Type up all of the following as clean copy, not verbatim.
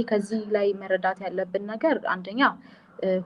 ከዚህ ላይ መረዳት ያለብን ነገር አንደኛ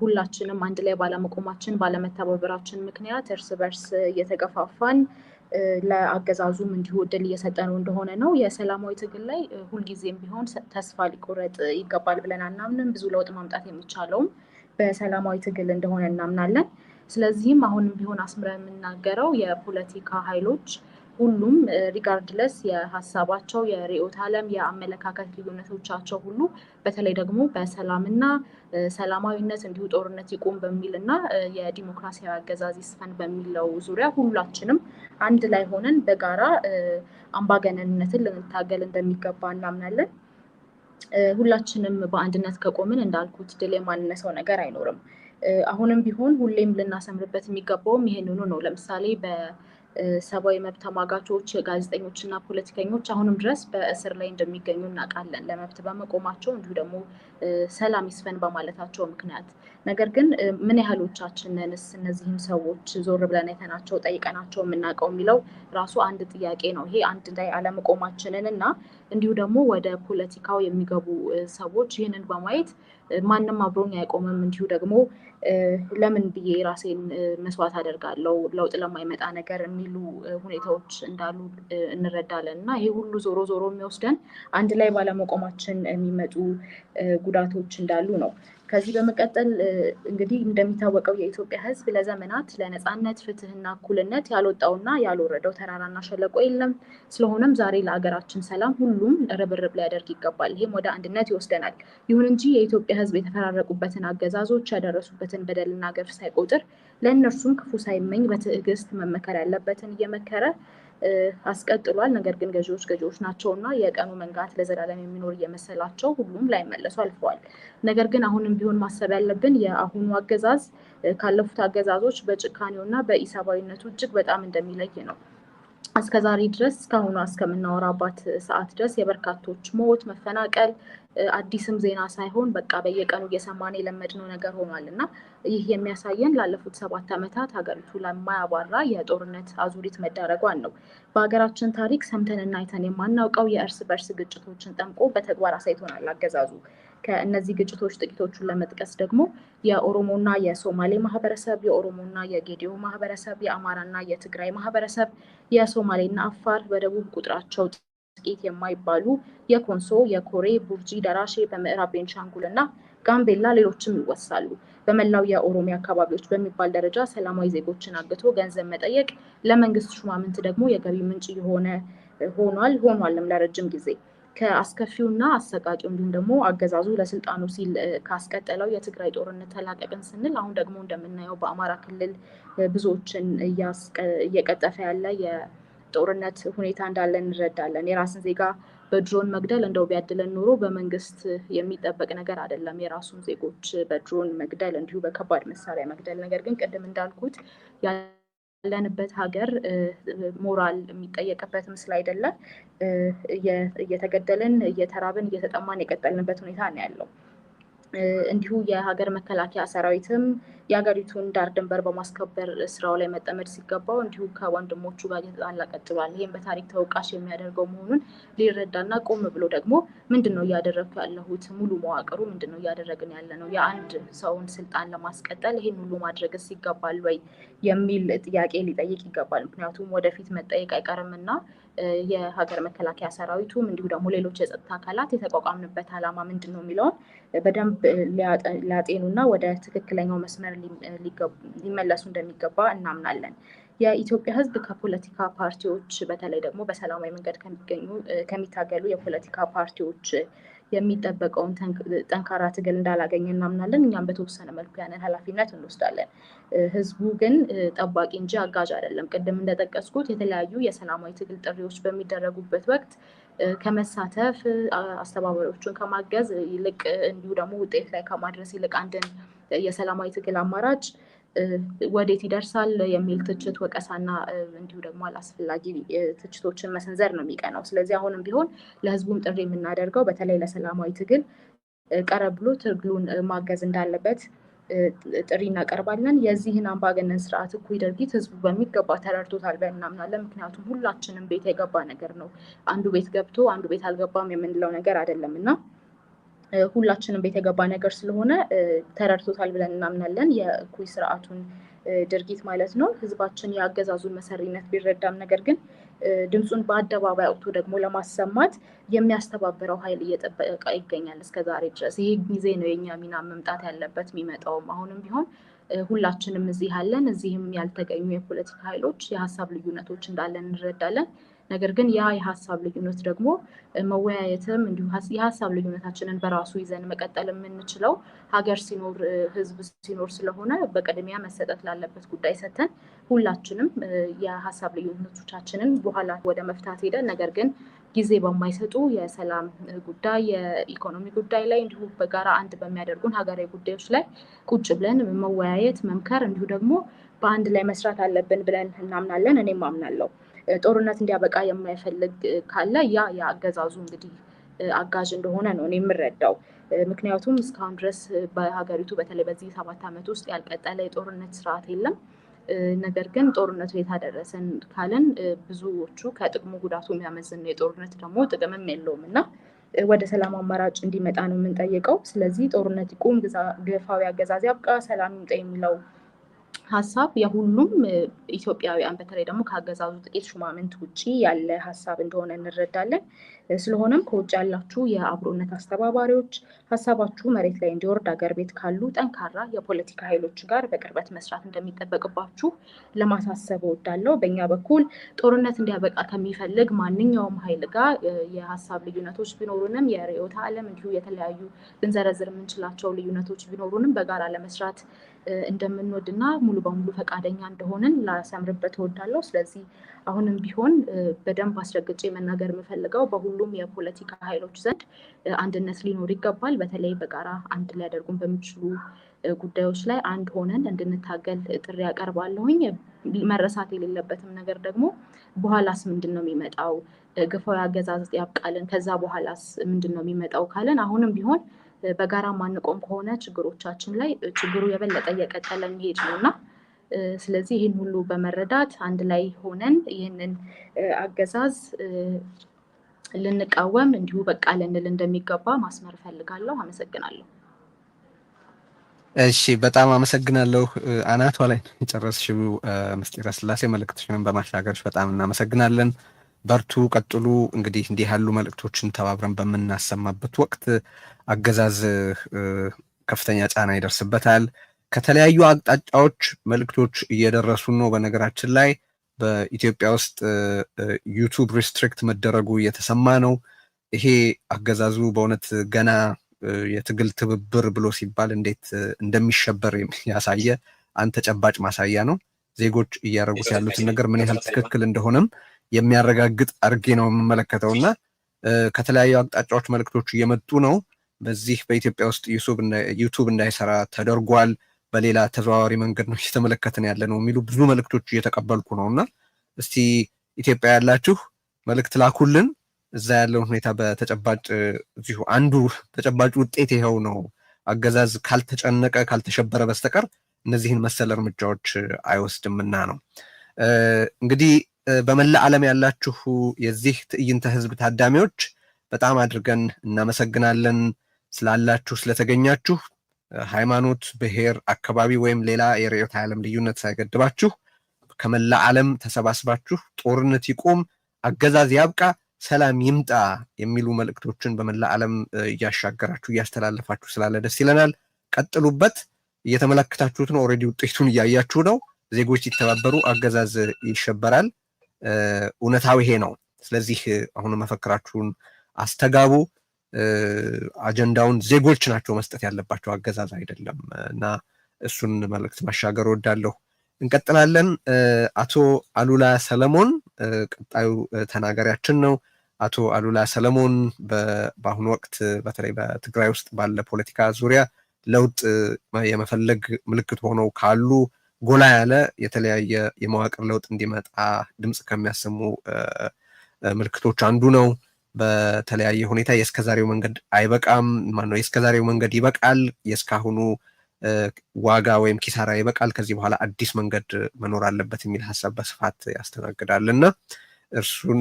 ሁላችንም አንድ ላይ ባለመቆማችን ባለመተባበራችን ምክንያት እርስ በርስ እየተገፋፋን ለአገዛዙም እንዲሁ እድል እየሰጠነው እንደሆነ ነው። የሰላማዊ ትግል ላይ ሁልጊዜም ቢሆን ተስፋ ሊቆረጥ ይገባል ብለን አናምንም። ብዙ ለውጥ ማምጣት የሚቻለውም በሰላማዊ ትግል እንደሆነ እናምናለን። ስለዚህም አሁንም ቢሆን አስምረን የምናገረው የፖለቲካ ኃይሎች ሁሉም regardless የሀሳባቸው፣ የርዕዮተ ዓለም፣ የአመለካከት ልዩነቶቻቸው ሁሉ በተለይ ደግሞ በሰላምና ሰላማዊነት እንዲሁ ጦርነት ይቁም በሚል እና የዲሞክራሲያዊ አገዛዝ ይስፈን በሚለው ዙሪያ ሁላችንም አንድ ላይ ሆነን በጋራ አምባገነንነትን ልንታገል እንደሚገባ እናምናለን። ሁላችንም በአንድነት ከቆምን እንዳልኩት ድል የማንነሳው ነገር አይኖርም። አሁንም ቢሆን ሁሌም ልናሰምርበት የሚገባውም ይሄንኑ ነው። ለምሳሌ በሰብአዊ መብት ተሟጋቾች፣ ጋዜጠኞች እና ፖለቲከኞች አሁንም ድረስ በእስር ላይ እንደሚገኙ እናውቃለን። ለመብት በመቆማቸው እንዲሁ ደግሞ ሰላም ይስፈን በማለታቸው ምክንያት። ነገር ግን ምን ያህሎቻችንንስ እነዚህን ሰዎች ዞር ብለን አይተናቸው ጠይቀናቸው የምናውቀው የሚለው ራሱ አንድ ጥያቄ ነው። ይሄ አንድ ላይ አለመቆማችንን እና እንዲሁ ደግሞ ወደ ፖለቲካው የሚገቡ ሰዎች ይህንን በማየት ማንም አብሮኝ አይቆምም፣ እንዲሁ ደግሞ ለምን ብዬ ራሴን መስዋዕት አደርጋለሁ ለውጥ ለማይመጣ ነገር የሚሉ ሁኔታዎች እንዳሉ እንረዳለን። እና ይሄ ሁሉ ዞሮ ዞሮ የሚወስደን አንድ ላይ ባለመቆማችን የሚመጡ ጉዳቶች እንዳሉ ነው። ከዚህ በመቀጠል እንግዲህ እንደሚታወቀው የኢትዮጵያ ሕዝብ ለዘመናት ለነጻነት፣ ፍትህና እኩልነት ያልወጣውና ያልወረደው ተራራና ሸለቆ የለም። ስለሆነም ዛሬ ለሀገራችን ሰላም ሁሉም ርብርብ ሊያደርግ ይገባል። ይህም ወደ አንድነት ይወስደናል። ይሁን እንጂ የኢትዮጵያ ሕዝብ የተፈራረቁበትን አገዛዞች ያደረሱበትን በደልና ግፍ ሳይቆጥር ለእነርሱም ክፉ ሳይመኝ በትዕግስት መመከር ያለበትን እየመከረ አስቀጥሏል። ነገር ግን ገዢዎች ገዢዎች ናቸውና የቀኑ መንጋት ለዘላለም የሚኖር እየመሰላቸው ሁሉም ላይመለሱ አልፈዋል። ነገር ግን አሁንም ቢሆን ማሰብ ያለብን የአሁኑ አገዛዝ ካለፉት አገዛዞች በጭካኔውና በኢሰብአዊነቱ እጅግ በጣም እንደሚለይ ነው። እስከ ዛሬ ድረስ እስካሁኑ እስከምናወራባት ሰዓት ድረስ የበርካቶች ሞት፣ መፈናቀል አዲስም ዜና ሳይሆን በቃ በየቀኑ እየሰማን የለመድነው ነገር ሆኗል እና ይህ የሚያሳየን ላለፉት 7 ዓመታት ሀገሪቱ ለማያባራ የጦርነት አዙሪት መዳረጓን ነው። በሀገራችን ታሪክ ሰምተንና አይተን የማናውቀው የእርስ በርስ ግጭቶችን ጠምቆ በተግባር አሳይቶናል አገዛዙ። ከእነዚህ ግጭቶች ጥቂቶቹን ለመጥቀስ ደግሞ የኦሮሞና የሶማሌ ማህበረሰብ፣ የኦሮሞና የጌዲዮ ማህበረሰብ፣ የአማራና የትግራይ ማህበረሰብ፣ የሶማሌና አፋር፣ በደቡብ ቁጥራቸው ጥቂት የማይባሉ የኮንሶ፣ የኮሬ፣ ቡርጂ፣ ደራሼ፣ በምዕራብ ቤንሻንጉል እና ጋምቤላ ሌሎችም ይወሳሉ። በመላው የኦሮሚያ አካባቢዎች በሚባል ደረጃ ሰላማዊ ዜጎችን አግቶ ገንዘብ መጠየቅ ለመንግስት ሹማምንት ደግሞ የገቢ ምንጭ የሆነ ሆኗልም ለረጅም ጊዜ። ከአስከፊውና አሰቃቂው እንዲሁም ደግሞ አገዛዙ ለስልጣኑ ሲል ካስቀጠለው የትግራይ ጦርነት ተላቀቅን ስንል አሁን ደግሞ እንደምናየው በአማራ ክልል ብዙዎችን እየቀጠፈ ያለ የጦርነት ሁኔታ እንዳለ እንረዳለን። የራስን ዜጋ በድሮን መግደል እንደው ቢያድለን ኖሮ በመንግስት የሚጠበቅ ነገር አይደለም። የራሱን ዜጎች በድሮን መግደል እንዲሁ በከባድ መሳሪያ መግደል። ነገር ግን ቅድም እንዳልኩት ያለንበት ሀገር ሞራል የሚጠየቅበትም ስላይደለ እየተገደልን፣ እየተራብን፣ እየተጠማን የቀጠልንበት ሁኔታ ነው ያለው። እንዲሁ የሀገር መከላከያ ሰራዊትም የሀገሪቱን ዳር ድንበር በማስከበር ስራው ላይ መጠመድ ሲገባው እንዲሁ ከወንድሞቹ ጋር እየተጣላ ቀጥሏል። ይህም በታሪክ ተወቃሽ የሚያደርገው መሆኑን ሊረዳና ቆም ብሎ ደግሞ ምንድን ነው እያደረግኩ ያለሁት፣ ሙሉ መዋቅሩ ምንድን ነው እያደረግን ያለ ነው፣ የአንድ ሰውን ስልጣን ለማስቀጠል ይህን ሁሉ ማድረግስ ይገባል ወይ የሚል ጥያቄ ሊጠይቅ ይገባል። ምክንያቱም ወደፊት መጠየቅ አይቀርምና የሀገር መከላከያ ሰራዊቱም እንዲሁ ደግሞ ሌሎች የጸጥታ አካላት የተቋቋምንበት ዓላማ ምንድን ነው የሚለውን በደንብ ሊያጤኑና ወደ ትክክለኛው መስመር ሊመለሱ እንደሚገባ እናምናለን። የኢትዮጵያ ሕዝብ ከፖለቲካ ፓርቲዎች በተለይ ደግሞ በሰላማዊ መንገድ ከሚታገሉ የፖለቲካ ፓርቲዎች የሚጠበቀውን ጠንካራ ትግል እንዳላገኘ እናምናለን። እኛም በተወሰነ መልኩ ያንን ኃላፊነት እንወስዳለን። ህዝቡ ግን ጠባቂ እንጂ አጋዥ አይደለም። ቅድም እንደጠቀስኩት የተለያዩ የሰላማዊ ትግል ጥሪዎች በሚደረጉበት ወቅት ከመሳተፍ፣ አስተባባሪዎቹን ከማገዝ ይልቅ እንዲሁ ደግሞ ውጤት ላይ ከማድረስ ይልቅ አንድን የሰላማዊ ትግል አማራጭ ወዴት ይደርሳል የሚል ትችት፣ ወቀሳና እንዲሁ ደግሞ አላስፈላጊ ትችቶችን መሰንዘር ነው የሚቀናው። ስለዚህ አሁንም ቢሆን ለህዝቡም ጥሪ የምናደርገው በተለይ ለሰላማዊ ትግል ቀረብ ብሎ ትግሉን ማገዝ እንዳለበት ጥሪ እናቀርባለን። የዚህን አምባገነን ስርዓት እኩይ ድርጊት ህዝቡ በሚገባ ተረድቶታል ብለን እናምናለን። ምክንያቱም ሁላችንም ቤት የገባ ነገር ነው። አንዱ ቤት ገብቶ አንዱ ቤት አልገባም የምንለው ነገር አይደለም እና ሁላችንም ቤት የገባ ነገር ስለሆነ ተረድቶታል ብለን እናምናለን። የእኩይ ስርዓቱን ድርጊት ማለት ነው። ህዝባችን የአገዛዙን መሰሪነት ቢረዳም ነገር ግን ድምፁን በአደባባይ አውጥቶ ደግሞ ለማሰማት የሚያስተባብረው ኃይል እየጠበቀ ይገኛል እስከ ዛሬ ድረስ። ይሄ ጊዜ ነው የኛ ሚና መምጣት ያለበት የሚመጣውም። አሁንም ቢሆን ሁላችንም እዚህ አለን። እዚህም ያልተገኙ የፖለቲካ ኃይሎች የሀሳብ ልዩነቶች እንዳለን እንረዳለን። ነገር ግን ያ የሀሳብ ልዩነት ደግሞ መወያየትም እንዲሁ የሀሳብ ልዩነታችንን በራሱ ይዘን መቀጠል የምንችለው ሀገር ሲኖር፣ ህዝብ ሲኖር ስለሆነ በቅድሚያ መሰጠት ላለበት ጉዳይ ሰተን ሁላችንም የሀሳብ ልዩነቶቻችንን በኋላ ወደ መፍታት ሄደን ነገር ግን ጊዜ በማይሰጡ የሰላም ጉዳይ፣ የኢኮኖሚ ጉዳይ ላይ እንዲሁ በጋራ አንድ በሚያደርጉን ሀገራዊ ጉዳዮች ላይ ቁጭ ብለን መወያየት፣ መምከር እንዲሁ ደግሞ በአንድ ላይ መስራት አለብን ብለን እናምናለን። እኔም አምናለሁ። ጦርነት እንዲያበቃ የማይፈልግ ካለ ያ የአገዛዙ እንግዲህ አጋዥ እንደሆነ ነው እኔ የምረዳው። ምክንያቱም እስካሁን ድረስ በሀገሪቱ በተለይ በዚህ 7 ዓመት ውስጥ ያልቀጠለ የጦርነት ስርዓት የለም። ነገር ግን ጦርነቱ የት አደረሰን ካልን ብዙዎቹ ከጥቅሙ ጉዳቱ የሚያመዝን ነው። የጦርነት ደግሞ ጥቅምም የለውም እና ወደ ሰላም አማራጭ እንዲመጣ ነው የምንጠይቀው። ስለዚህ ጦርነት ይቁም፣ ግፋዊ አገዛዝ ያብቃ፣ ሰላም ይምጣ የሚለው ሀሳብ የሁሉም ኢትዮጵያውያን በተለይ ደግሞ ከአገዛዙ ጥቂት ሹማምንት ውጪ ያለ ሀሳብ እንደሆነ እንረዳለን። ስለሆነም ከውጭ ያላችሁ የአብሮነት አስተባባሪዎች ሀሳባችሁ መሬት ላይ እንዲወርድ አገር ቤት ካሉ ጠንካራ የፖለቲካ ኃይሎች ጋር በቅርበት መስራት እንደሚጠበቅባችሁ ለማሳሰብ እወዳለሁ። በእኛ በኩል ጦርነት እንዲያበቃ ከሚፈልግ ማንኛውም ኃይል ጋር የሀሳብ ልዩነቶች ቢኖሩንም፣ የርዕዮተ ዓለም እንዲሁ የተለያዩ ልንዘረዝር የምንችላቸው ልዩነቶች ቢኖሩንም በጋራ ለመስራት እንደምንወድና ሙሉ በሙሉ ፈቃደኛ እንደሆንን ላሰምርበት እወዳለሁ። ስለዚህ አሁንም ቢሆን በደንብ አስረግጬ መናገር የምፈልገው በሁሉም የፖለቲካ ኃይሎች ዘንድ አንድነት ሊኖር ይገባል። በተለይ በጋራ አንድ ሊያደርጉን በሚችሉ ጉዳዮች ላይ አንድ ሆነን እንድንታገል ጥሪ ያቀርባለሁኝ። መረሳት የሌለበትም ነገር ደግሞ በኋላስ ምንድን ነው የሚመጣው? ግፋዊ አገዛዝ ያብቃልን፣ ከዛ በኋላስ ምንድን ነው የሚመጣው ካለን አሁንም ቢሆን በጋራ ማንቆም ከሆነ ችግሮቻችን ላይ ችግሩ የበለጠ እየቀጠለ የሚሄድ ነው እና ስለዚህ ይህን ሁሉ በመረዳት አንድ ላይ ሆነን ይህንን አገዛዝ ልንቃወም እንዲሁ በቃ ልንል እንደሚገባ ማስመር እፈልጋለሁ። አመሰግናለሁ። እሺ፣ በጣም አመሰግናለሁ። አናቷ ላይ የጨረስሽው ምስጢረ ስላሴ፣ መልእክትሽንም በማሻገርሽ በጣም እናመሰግናለን። በርቱ፣ ቀጥሉ። እንግዲህ እንዲህ ያሉ መልእክቶችን ተባብረን በምናሰማበት ወቅት አገዛዝ ከፍተኛ ጫና ይደርስበታል። ከተለያዩ አቅጣጫዎች መልእክቶች እየደረሱ ነው። በነገራችን ላይ በኢትዮጵያ ውስጥ YouTube restrict መደረጉ እየተሰማ ነው። ይሄ አገዛዙ በእውነት ገና የትግል ትብብር ብሎ ሲባል እንዴት እንደሚሸበር ያሳየ አንድ ተጨባጭ ማሳያ ነው። ዜጎች እያደረጉት ያሉትን ነገር ምን ያህል ትክክል እንደሆነም የሚያረጋግጥ አድርጌ ነው የምመለከተው እና ከተለያዩ አቅጣጫዎች መልእክቶች እየመጡ ነው። በዚህ በኢትዮጵያ ውስጥ YouTube እንዳይሰራ ተደርጓል፣ በሌላ ተዘዋዋሪ መንገድ ነው እየተመለከትን ያለ ነው የሚሉ ብዙ መልእክቶች እየተቀበልኩ ነው እና እስቲ ኢትዮጵያ ያላችሁ መልእክት ላኩልን። እዛ ያለውን ሁኔታ በተጨባጭ እዚሁ አንዱ ተጨባጭ ውጤት ይኸው ነው። አገዛዝ ካልተጨነቀ ካልተሸበረ በስተቀር እነዚህን መሰል እርምጃዎች አይወስድምና ነው። እንግዲህ በመላ ዓለም ያላችሁ የዚህ ትዕይንተ ህዝብ ታዳሚዎች በጣም አድርገን እናመሰግናለን ስላላችሁ፣ ስለተገኛችሁ። ሃይማኖት፣ ብሔር፣ አካባቢ ወይም ሌላ የርዕዮተ ዓለም ልዩነት ሳይገድባችሁ ከመላ ዓለም ተሰባስባችሁ ጦርነት ይቁም፣ አገዛዝ ያብቃ፣ ሰላም ይምጣ የሚሉ መልእክቶችን በመላ ዓለም እያሻገራችሁ እያስተላለፋችሁ ስላለ ደስ ይለናል። ቀጥሉበት። እየተመለከታችሁት ነው። Already ውጤቱን እያያችሁ ነው። ዜጎች ሲተባበሩ አገዛዝ ይሸበራል። እውነታው ይሄ ነው። ስለዚህ አሁን መፈክራችሁን አስተጋቡ። አጀንዳውን ዜጎች ናቸው መስጠት ያለባቸው፣ አገዛዝ አይደለም እና እሱን መልእክት ማሻገር እወዳለሁ። እንቀጥላለን። አቶ አሉላ ሰለሞን ቀጣዩ ተናጋሪያችን ነው። አቶ አሉላ ሰለሞን በአሁኑ ወቅት በተለይ በትግራይ ውስጥ ባለ ፖለቲካ ዙሪያ ለውጥ የመፈለግ ምልክት ሆነው ካሉ ጎላ ያለ የተለያየ የመዋቅር ለውጥ እንዲመጣ ድምፅ ከሚያሰሙ ምልክቶች አንዱ ነው። በተለያየ ሁኔታ የእስከዛሬው መንገድ አይበቃም፣ ማነው የእስከዛሬው መንገድ ይበቃል፣ የእስካሁኑ ዋጋ ወይም ኪሳራ ይበቃል፣ ከዚህ በኋላ አዲስ መንገድ መኖር አለበት የሚል ሀሳብ በስፋት ያስተናግዳል እና እርሱን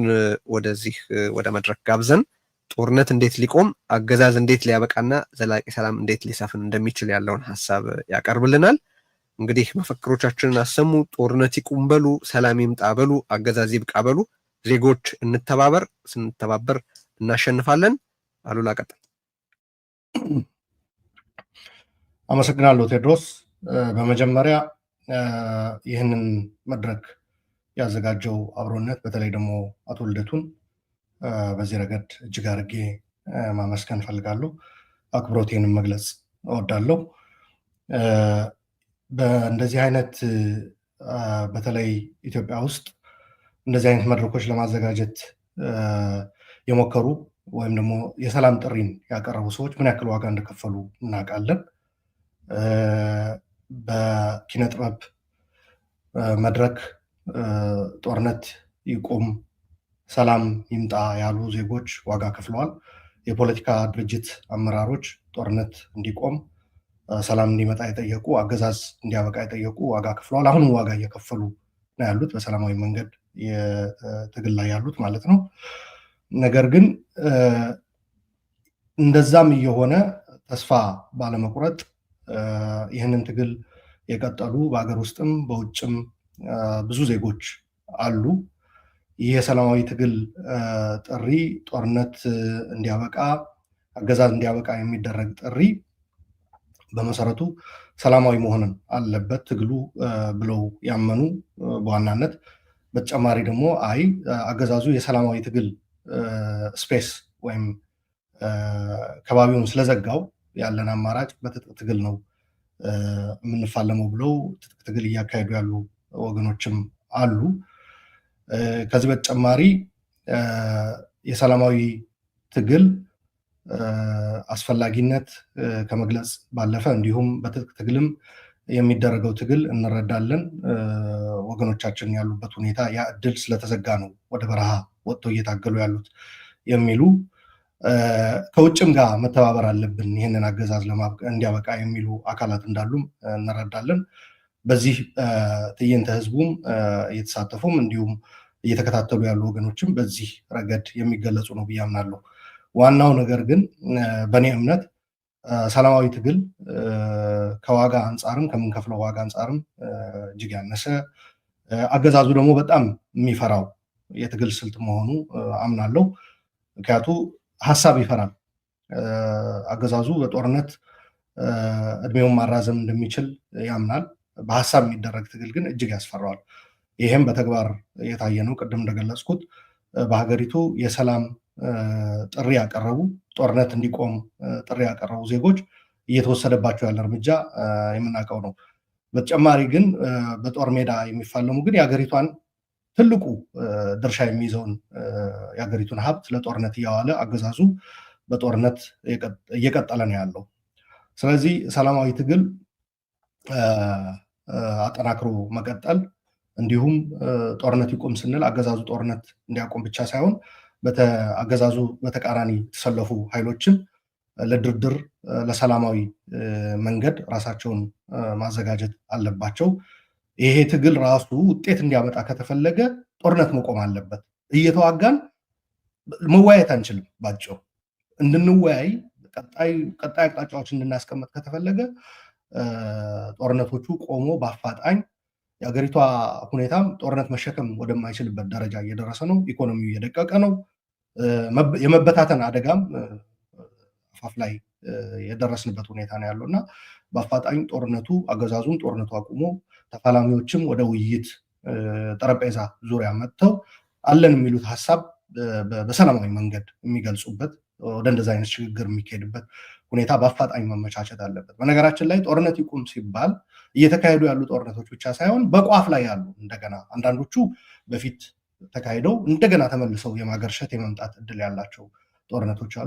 ወደዚህ ወደ መድረክ ጋብዘን ጦርነት እንዴት ሊቆም፣ አገዛዝ እንዴት ሊያበቃና ዘላቂ ሰላም እንዴት ሊሰፍን እንደሚችል ያለውን ሀሳብ ያቀርብልናል። እንግዲህ መፈክሮቻችንን አሰሙ፣ ጦርነት ይቁም በሉ፣ ሰላም ይምጣ በሉ፣ አገዛዝ ይብቃ በሉ። ዜጎች እንተባበር፣ ስንተባበር እናሸንፋለን። አሉላ ቀጥል። አመሰግናለሁ ቴዎድሮስ። በመጀመሪያ ይህንን መድረክ ያዘጋጀው አብሮነት በተለይ ደግሞ አቶ ልደቱን በዚህ ረገድ እጅግ አድርጌ ማመስገን እፈልጋለሁ። አክብሮቴንም መግለጽ እወዳለሁ። በእንደዚህ አይነት በተለይ ኢትዮጵያ ውስጥ እንደዚህ አይነት መድረኮች ለማዘጋጀት የሞከሩ ወይም ደግሞ የሰላም ጥሪን ያቀረቡ ሰዎች ምን ያክል ዋጋ እንደከፈሉ እናውቃለን። በኪነ ጥበብ መድረክ ጦርነት ይቁም፣ ሰላም ይምጣ ያሉ ዜጎች ዋጋ ከፍለዋል። የፖለቲካ ድርጅት አመራሮች ጦርነት እንዲቆም፣ ሰላም እንዲመጣ የጠየቁ፣ አገዛዝ እንዲያበቃ የጠየቁ ዋጋ ከፍለዋል። አሁንም ዋጋ እየከፈሉ ነው ያሉት፣ በሰላማዊ መንገድ የትግል ላይ ያሉት ማለት ነው። ነገር ግን እንደዛም እየሆነ ተስፋ ባለመቁረጥ ይህንን ትግል የቀጠሉ በሀገር ውስጥም በውጭም ብዙ ዜጎች አሉ። ይህ የሰላማዊ ትግል ጥሪ ጦርነት እንዲያበቃ፣ አገዛዝ እንዲያበቃ የሚደረግ ጥሪ በመሰረቱ ሰላማዊ መሆንን አለበት ትግሉ ብለው ያመኑ በዋናነት፣ በተጨማሪ ደግሞ አይ አገዛዙ የሰላማዊ ትግል space ወይም ከባቢውን ስለዘጋው ያለን አማራጭ በትጥቅ ትግል ነው የምንፋለመው ብለው ትጥቅ ትግል እያካሄዱ ያሉ ወገኖችም አሉ። ከዚህ በተጨማሪ የሰላማዊ ትግል አስፈላጊነት ከመግለጽ ባለፈ እንዲሁም በትጥቅ ትግልም የሚደረገው ትግል እንረዳለን፣ ወገኖቻችን ያሉበት ሁኔታ ያ እድል ስለተዘጋ ነው ወደ በረሃ ወጥተው እየታገሉ ያሉት የሚሉ፣ ከውጭም ጋር መተባበር አለብን ይህንን አገዛዝ እንዲያበቃ የሚሉ አካላት እንዳሉም እንረዳለን። በዚህ ትዕይንተ ህዝቡም እየተሳተፉም እንዲሁም እየተከታተሉ ያሉ ወገኖችም በዚህ ረገድ የሚገለጹ ነው ብዬ አምናለሁ። ዋናው ነገር ግን በእኔ እምነት ሰላማዊ ትግል ከዋጋ አንጻርም ከምንከፍለው ዋጋ አንጻርም እጅግ ያነሰ፣ አገዛዙ ደግሞ በጣም የሚፈራው የትግል ስልት መሆኑ አምናለሁ። ምክንያቱ ሀሳብ ይፈራል። አገዛዙ በጦርነት እድሜውን ማራዘም እንደሚችል ያምናል። በሀሳብ የሚደረግ ትግል ግን እጅግ ያስፈራዋል። ይህም በተግባር የታየ ነው። ቅድም እንደገለጽኩት በሀገሪቱ የሰላም ጥሪ ያቀረቡ፣ ጦርነት እንዲቆም ጥሪ ያቀረቡ ዜጎች እየተወሰደባቸው ያለ እርምጃ የምናውቀው ነው። በተጨማሪ ግን በጦር ሜዳ የሚፋለሙ ግን የሀገሪቷን ትልቁ ድርሻ የሚይዘውን የሀገሪቱን ሀብት ለጦርነት እያዋለ አገዛዙ በጦርነት እየቀጠለ ነው ያለው። ስለዚህ ሰላማዊ ትግል አጠናክሮ መቀጠል፣ እንዲሁም ጦርነት ይቁም ስንል አገዛዙ ጦርነት እንዲያቆም ብቻ ሳይሆን አገዛዙ በተቃራኒ የተሰለፉ ኃይሎችም ለድርድር ለሰላማዊ መንገድ ራሳቸውን ማዘጋጀት አለባቸው። ይሄ ትግል ራሱ ውጤት እንዲያመጣ ከተፈለገ ጦርነት መቆም አለበት። እየተዋጋን መወያየት አንችልም። ባጭሩ እንድንወያይ ቀጣይ አቅጣጫዎች እንድናስቀምጥ ከተፈለገ ጦርነቶቹ ቆሞ በአፋጣኝ፣ የሀገሪቷ ሁኔታም ጦርነት መሸከም ወደማይችልበት ደረጃ እየደረሰ ነው። ኢኮኖሚው እየደቀቀ ነው። የመበታተን አደጋም አፋፍ ላይ የደረስንበት ሁኔታ ነው ያለው እና በአፋጣኝ ጦርነቱ አገዛዙን ጦርነቱ አቁሞ ተፋላሚዎችም ወደ ውይይት ጠረጴዛ ዙሪያ መጥተው አለን የሚሉት ሀሳብ በሰላማዊ መንገድ የሚገልጹበት ወደ እንደዚ አይነት ሽግግር የሚካሄድበት ሁኔታ በአፋጣኝ መመቻቸት አለበት። በነገራችን ላይ ጦርነት ይቁም ሲባል እየተካሄዱ ያሉ ጦርነቶች ብቻ ሳይሆን በቋፍ ላይ ያሉ፣ እንደገና አንዳንዶቹ በፊት ተካሂደው እንደገና ተመልሰው የማገርሸት የመምጣት እድል ያላቸው ጦርነቶች አሉ።